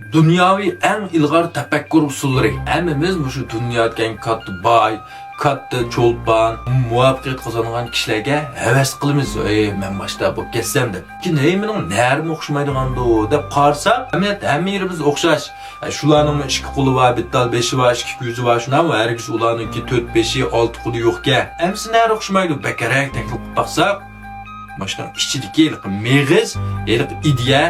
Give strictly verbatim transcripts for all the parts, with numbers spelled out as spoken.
دۇنياۋى ئەڭ ئىلغار تەپەككۇر ئۇسۇللىرى. ھەممىمىز مۇشۇ دۇنيادىكى كاتتا باي، كاتتا چولپان، مۇۋەپپەقىيەت قازانغان كىشىلەرگە ھەۋەس قىلىمىز. ئەي، مەن ماشتا بولۇپ كەتسەم دەپ. لېكىن ھەي، مېنىڭ نەرىم ئوخشىمايدىغاندۇ دەپ قارىساق، ئەمەلىيەتتە ھەممە يېرىمىز ئوخشاش. ئە، شۇلارنىڭمۇ ئىككى قولى بار، بىر تال بېشى بار، ئىككى كۆزى بار، شۇنداقمۇ؟ ھەرگىز ئۇلارنىڭكى تۆت بېشى، ئالتە قولى يوقكەن. ئەمىسە نەرە ئوخشىمايدۇ؟ بەكرەك تەھلىل قىلىپ باقساق، ماشۇنىڭ ئىچىدىكى ھېلىقى مېغىز، ھېلىقى ئىدىيە،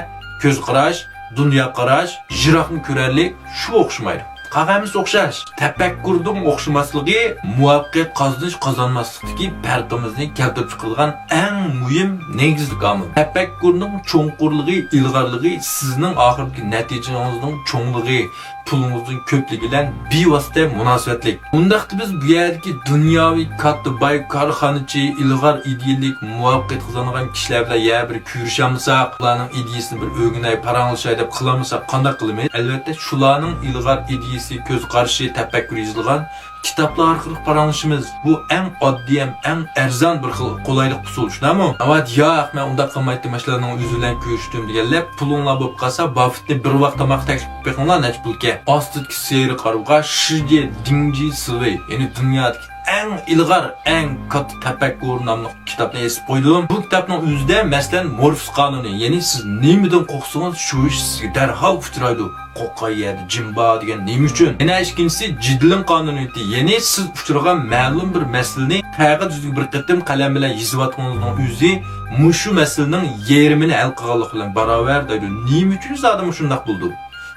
كۆز قاراش، دۇنيا قاراش، يىراقنى كۆرەرلىك شۇ ئوخشىمايدۇ. قالغان ھەممىسى ئوخشاش. تەپەككۇردىن ئوخشىماسلىقى مۇۋەپپەقىيەت قازىنىش، قازانماسلىقتىكى پەرقىمىزنى كەلتۈرۈپ چىقىرىدىغان ئەڭ مۇھىم نېگىزلىك ئامىل. تەپەككۇرنىڭ چوڭقۇرلۇقى، ئىلغارلىقى سىزنىڭ ئاخىرقى نەتىجىڭىزنىڭ چوڭلۇقى، پۇلىڭىزنىڭ كۆپلۈكى بىلەن بىۋاسىتە مۇناسىۋەتلىك. ئۇنداقتا بىز بۇ يەردىكى دۇنياۋى كاتتا باي، كارخانىچى، ئىلغار ئىدىيىلىك، مۇۋەپپەقىيەت قازانغان كىشىلەر بىلەن يا بىر كۆرۈشەلمىسەك، ئۇلارنىڭ ئىدىيىسىنى بىر ئۆگىنەي، پاراڭلىشاي دەپ قىلالمىساق قانداق قىلىمىز؟ ئەلۋەتتە، شۇلارنىڭ ئىلغار ئىدىيىسى، كۆز قارىشى، تەپەككۇرى يېزىلغان كىتابلار ئارقىلىق پاراڭلىشىمىز. بۇ ئەڭ ئاددىي ھەم ئەڭ ئەرزان بىر خىل قولايلىق ئۇسۇل، شۇنداقمۇ؟ ئاۋات، ياق، مەن ئۇنداق قىلمايتتىم، ماشۇلارنىڭ ئۆزى بىلەن كۆرۈشتۈم دېگەنلەپ، پۇلۇڭلار بولۇپ قالسا، باففېتنى بىر ۋاق تاماق تەكلىپ قىلىپ بېقىڭلار، نەچچە پۇلكەن. ئاستىدىكى سېرىق ئارىۋىغا شىجيې دىڭجى سىۋېي، يەنى دۇنيادىكى ئەڭ ئىلغار، ئەڭ كاتتا تەپەككۇر ناملىق كىتابنى ئېسىپ قويدۇم. بۇ كىتابنىڭ ئۆزىدە، مەسىلەن، مورفېس قانۇنى، يەنى سىز نېمىدىن قورقسىڭىز، شۇ ئىش سىزگە دەرھال ئۇچرايدۇ. قورققان يەردە جىم بار دېگەن نېمە ئۈچۈن؟ يەنە ئىككىنچىسى، جېدىلىن قانۇنىيىتى، يەنى سىز ئۇچرىغان مەلۇم بىر مەسىلىنى قەغەز يۈزىگە بىر قېتىم قەلەم بىلەن يېزىۋاتقىنىڭىزنىڭ ئۆزى مۇشۇ مەسىلىنىڭ يېرىمىنى ھەل قىلغانلىق بىلەن باراۋەر دەيدۇ. نېمە ئۈچۈن زادى مۇشۇنداق بولىدۇ؟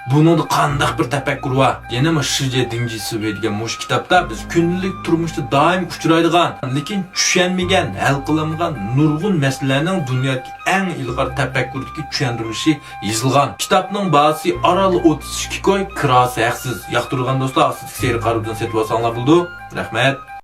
بۇنىڭدا قانداق بىر تەپەككۇر بار؟ يەنە مۇشۇ شىجيې دىڭجى سىۋېي دېگەن مۇشۇ كىتابتا بىز كۈندىلىك تۇرمۇشتا دائىم ئۇچرايدىغان، لېكىن چۈشەنمىگەن، ھەل قىلالمىغان نۇرغۇن مەسىلىلەرنىڭ دۇنيادىكى ئەڭ ئىلغار تەپەككۇردىكى چۈشەندۈرۈلۈشى يېزىلغان. كىتابنىڭ باھاسى ئارانلا ئوتتۇز ئىككى كوي، كىراسى ھەقسىز. ياقتۇرىدىغان دوستلار ئاستىدىكى سېرىق ئارىۋىدىن سېتىۋالساڭلار بولىدۇ. رەھمەت.